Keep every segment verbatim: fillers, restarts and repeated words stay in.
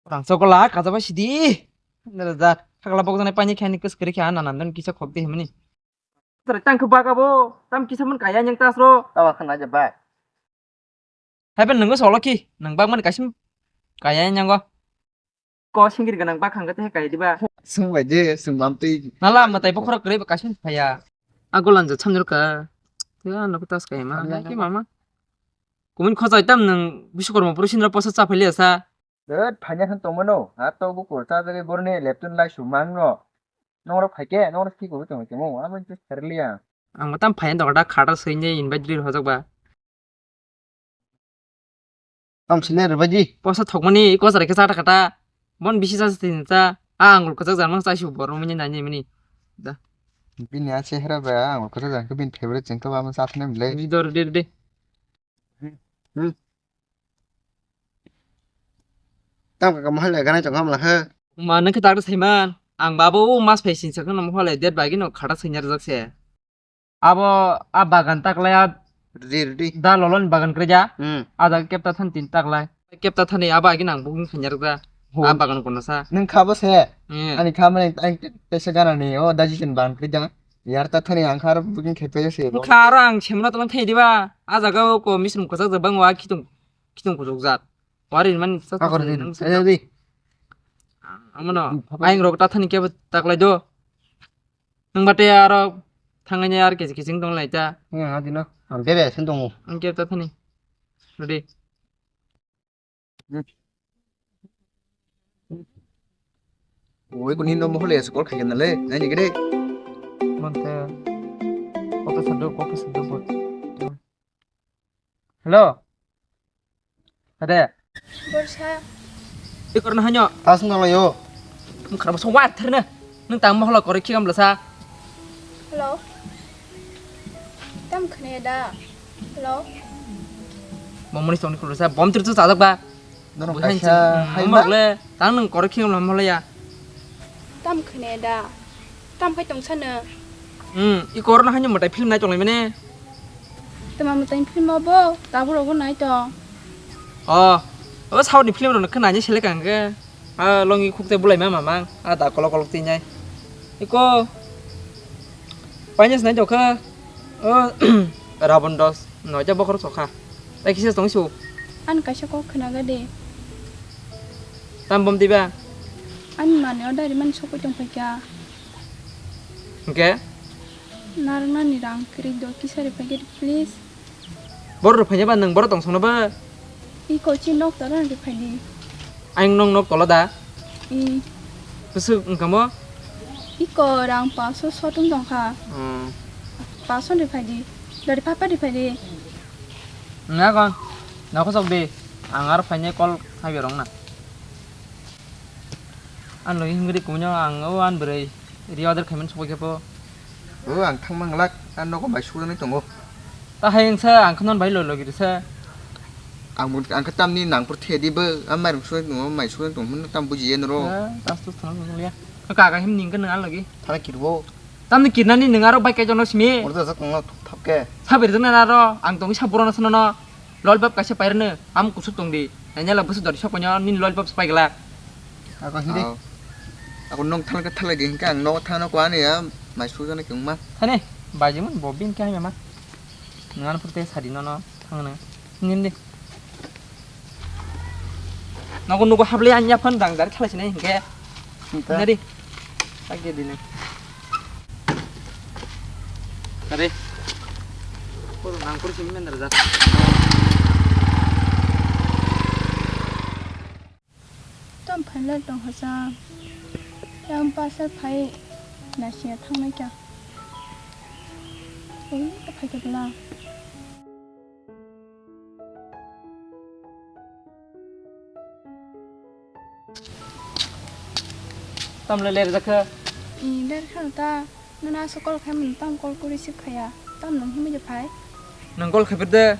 Rang chokola kajabai sidi. Nere da khakla bok jani pani khani kus kri kha na nan kisa khok de himani. Tare tang khe baga bo tam kisa mun kaya nyang tasro. Tawa khana je bai. Hai ben nungo solo ki nang bak mani kasim kaya nyango. Ko singir ganang bak hangga te kaya diba. Sung bai je sung bam tui. Nala matai bokhorok kre kasim phaya. Agolan ja chamjor ka. Ya no tas kaya ma. Ki mama. Kumun khojai tam nang Biswakarma puri sindra posa cha phali asa. Dot phanya khan tongmano. A to bukur ta jagwi borni leptun lai sumang no. Nongrok phaikhe nongrok ki kubi tongwi tongmo. Amo je serliya. Ang tam phanya dok da khata sui ne invite ril hojak ba. Tam sile rwbaidi. Posa thokmani ko jara khe chata khata. Bon bisi chasa tin cha. A angul kwchak jar mang chai su bor mani nani mani. Da. Bini a chehra ba angul kwchak jar khe bini favorite chengkhe ba ma chathne mle. Bisi dor de de. Hmm. Tam ka mahal le ganai tong hamla he. Ma nang khe tak sai man. Ang babo mas phai sin sa khna mo hole det bagi no khata sainya rwjak se. Abo a bagan taklai a Rdi, rdi. Da lolon bagan kreja. Hmm. A jaga kepta than tin taklai. Kepta thani abo agi nang booking khanya rwkha. Ho. A bagan kono sa. Nung kha bo se. Hmm. Ani kha mani ang tesa gana ni o daji tin bagan kreja. Yar ta thani ang kha booking khe pe se. Kha aro ang semna tong thai diba. A jaga o ko misrum kwchak jabang wa khitung khitung kuchuk jat. Wari man sa. Akor din. Ayo di. Amono. Hmm, papa. Aing rok ta thani kebo taklai do. Nung bate aro thangani ar kisi kising tong lai ta. Hmm, adino. Ang bebe sen tongo. Ang kebo ta thani. Ready. Oi kuni no mohole se call khaikena le. Nai ni gede. Mante. Kopi sadu, kopi sadu bot. Hello. Ade. Borsa. Ikor na hanyo. Tas na layo. Mung kharap so wat therne. Nung tang moholo kore khigam lasa. Hello. Tam khne da. Hello. Momoni song ni khulsa bom tir tu sajak ba. Norok buhan kaisa sing, hmm, hai ma? Mok le, tang nung korok khiyong lam holaya. Tam khne da. Tam khai tong sano. Hmm, i korok no haino mwtai film nai tong lai mane. Tama mwtai film obo, tabuk rogo nai tong. Oh, oh, South ni film rok no khna ni selek ang ke. Ah, longi khuk te bulai ma mamang. Ah, da kolok kolok ti nai. Iko. Paines nai tong kha. Oh, Rabon dos. Noita bokhorok sokha. Tai kisa tong su. An kaisa kok khna ga de. Tam bom diba? Ani mani order man sokoi tong phaikha. Hingke? Narwknani rang kwrwi do kisa ri phaikhe please. Boro ri phaikhe ba nwng boro tong songno ba? I kochi nok tara ri phaidi. Ayang nong nok tolo da? I. Bwswk wngkha mo? Iko rang paso sotung tongkha. Hmm. Paso ri phaidi. Dori papa ri phaidi. Nga kon. Nokosok di. Ang aro phainai call haibe rong na. Ang logi hingri kumino ang o an bwrwi ri order khaimani sokoi khepo. O ang thangma glak, ang nogo mai sujaknai tongo. Ta hai wngsa ang kheno bai loi logi risa. Ang bo ang khe tamni nangpor the di bo, a mairung sujaknai tongo, mai sujaknai tongo hwnwi tam bujiya noro. Ha, tas tus thang liya. Ka ka him ning khe nang logi. Thana kirbo. Tamni kirnani nang aro bai kaijakno simi. Ordo jak tongno thap khe. Sabir jana aro ang tongwi saborano sano no. Lollipop kaisa pairwkno, am kusuk tongdi. Nanyala bwswk dori sokpaino nini lollipop se paiglak. Ako hindi. Aw. Ako nong thalai khe thalai di hinkhe ang nogo thangno kuani ya mai sujana khe wngma. Thani, baijimon bo bini khe hamya ma. Nang ano phuru tei sadi nono thangno. Nindi. Nogo nugo hablai anya phone dang dari thalai sinai hinkhe. Nari. Lagi dini. Kare. Puro nangkuri sini men rajat. Tam phailai tong hasa. Yang pasal phai nasiya thangnai kya. Oi, phai kya bela. Tamle ler jakha. I ler kha ta. Nana so call khai mun tam call ko receive khaya. Tam nang himai je phai. Nang call khai de.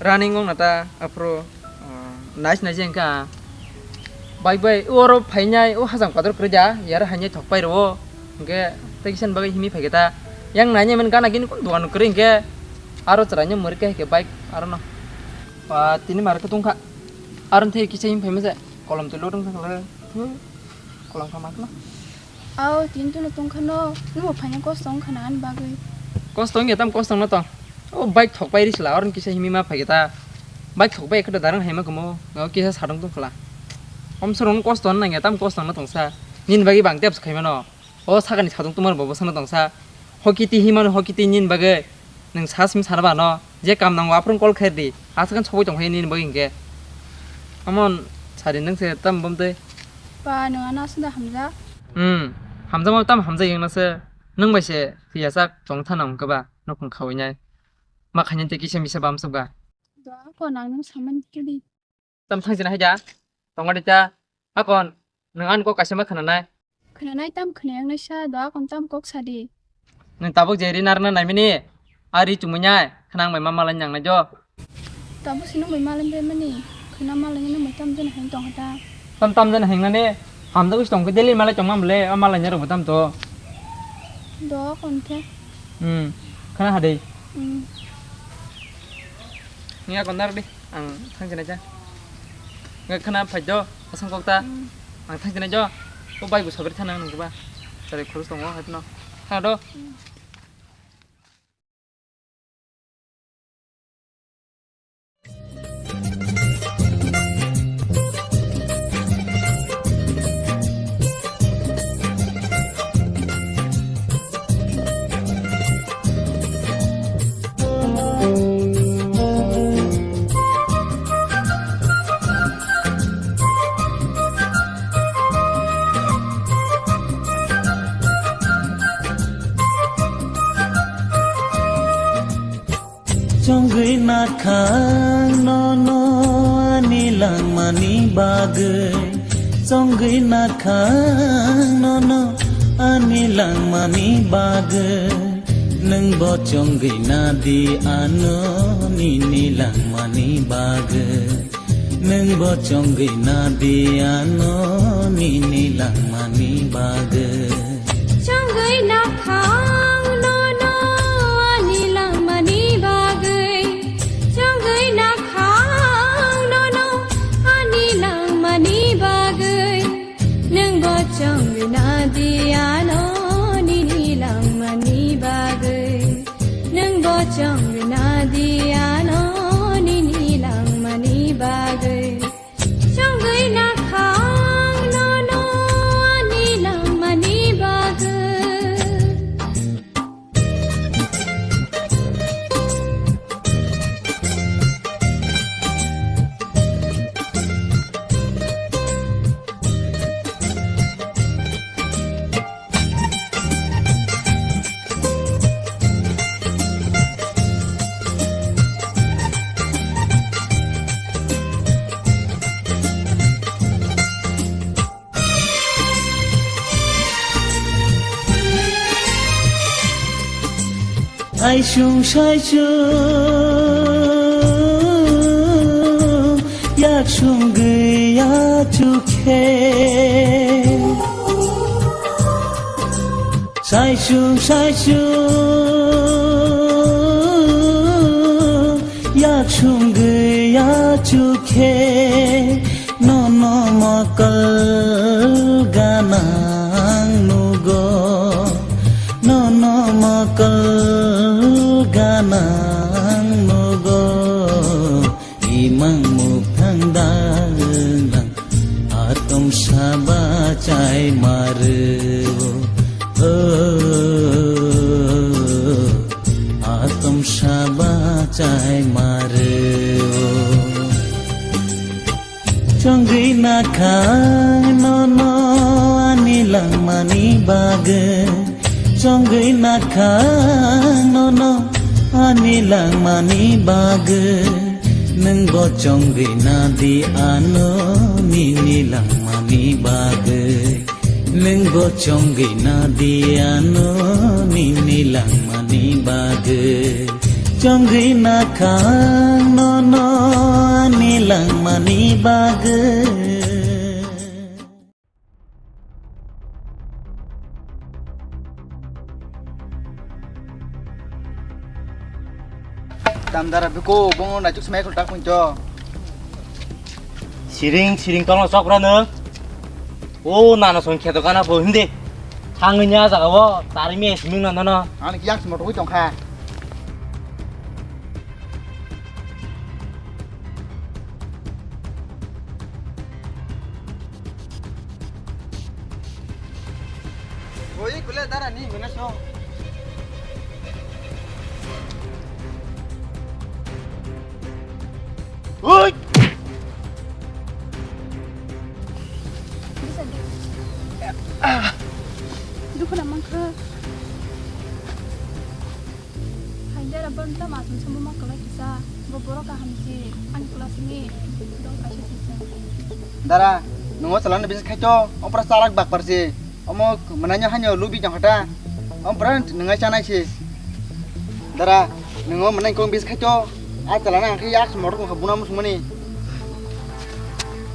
Running ong nata afro. Nice nice engka. Bai bai oro phainai o hajang pador kre ja. Yar hainai thok pai ro. Engke tekisan bagai himi phai ta. Yang nanya men gana gini kun dukan kre engke. Aro chara nya murke ke bike aro no. Pa tini mar ka tungkha. Aron the kisa him phaima se. Kolom twi lurung thang le. Kolom kha ma khna. Ao, tin tuno tong khano, nubo phaina kosto wng khana ani bagwi. Kosto wngya tam kosto wngna tong. O bike thok pai ri sila, oroni kisa himi ma phai ta. Bike thok bai ekhato darang hai ma kumo, o kisa sadong tong khala. Om sorong kosto wng nangya tam kosto wngna tong sa. Nini bagwi bang tep khaimano. O sakani sadong tumar bo bosana tongsa. Hoki ti himano hoki ti nini bagwi. Nwng sa simi sana bano. Je kam nango aphuru call khair di. Aswk soboi tongkha nini bagwi hinkhe. Amon sari nwng se tam bom tei. Pa nwng ano aswk da hamjak. Hmm. Hamjakma tam hamjak yang nase. Nwng bai se phiya sak chong thana hwnkhe ba. Nukhung khawi nai. Ma khainai tei kisa misa bam sukga. Do ko nang nwng samani kili. Tam thang sina haja. Tongo de ta. Akon, nwng ani kok kaisa ma khna nai. Khna nai tam khna yang nai sa, do akon tam kok sa di. Nwng tabuk je ri narwkna nai mini. A ri chumui nai, khna ang bai ma malai nang nai jo. Tabuk si nwng bai malai bai mani. Khna malai nwng bai tam jena hai tong hata. Tam tam jena hai nani. Hamjak wis tong khe daily malai tong mam le, a malai nai rok tam to. Do akon khe. Hmm. Khna ha de. Hmm. Ni akon nar di. Ang thang sinai ja. Nge khna phai do, asang kok ta. Hmm. Ang thang sinai jo. O bai bo sabri thana nang ba. Chari khorus tongo hatno. Thang do. Hmm. Chongwi nakhang nono ani langmani bagwi. Chongwi nakhang nono ani langmani bagwi. Nwngbo chongwi nadi ano nini langmani bagwi. Nwngbo chongwi nadi ano nini langmani bagwi. Chongwi nakhang nono ani langmani bagwi. Chongwi nakhang nono ani langmani bagwi. Nwngbo chongwi nadi ano nini langmani bagwi. Nwngbo chongwi nadi ano nini langmani bagwi. Chongwi nakhang nono ani langmani bagwi. Aisung saisung yak sung gaya chukhe. Saisung saisung yak sung gaya chukhe. Nono mokol ganang nugo, nono mokol ganang nugo, imang muktang dalang, atom saba chai maru, oh, atom saba chai maru. Chongwi nakhang nono ani langmani bagwi. Chongwi nakhang nono ani langmani bagwi. Nwngbo chongwi nadi ano nini langmani bagwi. Nwngbo chongwi nadi ano nini langmani bagwi. Chongwi nakhang nono ani langmani bagwi. Damdara biko bono naituk smai khol tak puncho. Siring siring tongno chokra nwng. O nana song kheto gana bo hindi. Thangwi nya jaga o tari me siming no nono. Ani yak simo twi tongkha. Oi, kule dara ni mena so. Oi! Bisa di. Dukhu na mangkha. Hai dara, borok tamo aswk songwi ma kwlai kisa. Bo borok kaham si, ani class ni dol kaisa sijak. Dara, nwng o chwla no business khai to, omo pura chalak bakpar si. Omo mwnai no haino lubi tong kha ta. Omo pura nwngnai chanai si. Dara, nwng o mwnai kong business khai to, a chwla no ang khe yak motor kong kha buna musung mani.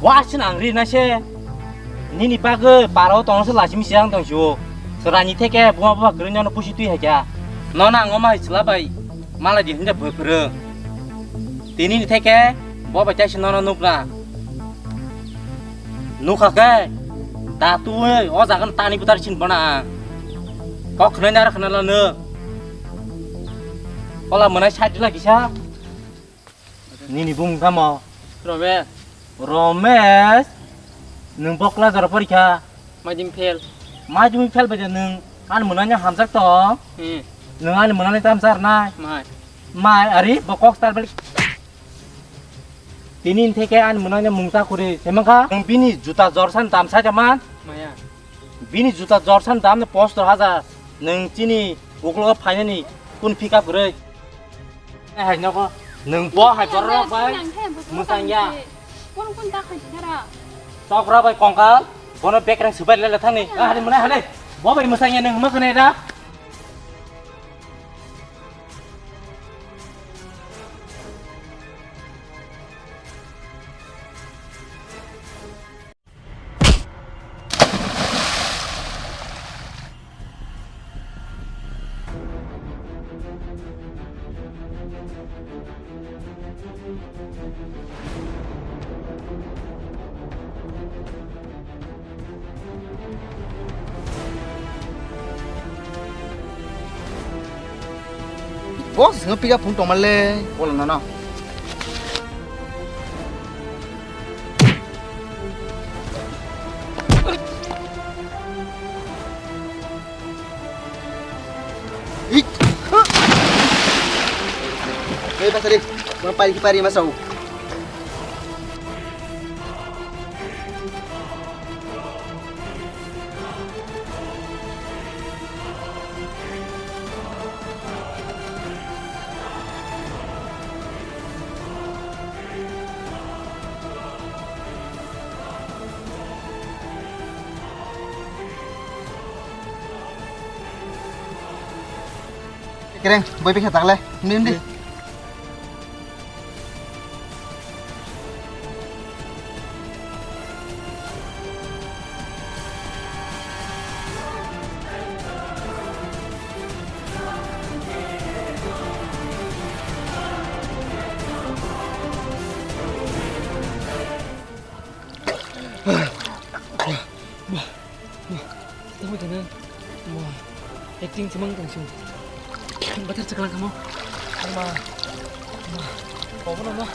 Wa sin ang ri na se. Nini bagwi parao tongno se lachimi se ang tong sio. Chwraini theke buma buma kwrwino no pusi twi hai kha. Nono ang omo hai chwla bai malai di hwnde bwphwrwng. Tinini theke bo bai chaisi nono nukna. Nukha khe da tuwi o jaga no tani butar sin bona ang. Kok khwnai nara khwnala no. Ola mwnai side la kisa. Nini bumung tamo? Romesh. Romesh, nwng bo class aro porikha? Majim fail. Majim fail bai nwng ani mwnani hamjak tong? Hmm. Nwng ani mwnani tamsa rwnai? Mai. Mai, ari bo kok star balik. Tini theke ani mwnani mungsa khuri, semangkha? Nwng bini juta jorsan tamsa jaman? Maya. Bini juta jorsan dam no poster hajar. Nwng chini uklogo phainani kun pick up kwrwi? Eh, hai nogo. Nwng bo hai borok bai mwsang ya. Kon kon ta khai thara. Chokra bai kongkal. Bono bekreng subai lele thangni. Ah, hadi mwnai hadi. Bo bai mwsang ya nwng ma khne da. Boss, swngo pick up phone tongmale, wala nono. Hei, pasari, mau pari pari masau. Kereng, boi pikha takle, mindi, mindi. Tamo kena, mo acting chumang tong sung. Bathar chaklang kamo. Ma, ma, kobo no ma.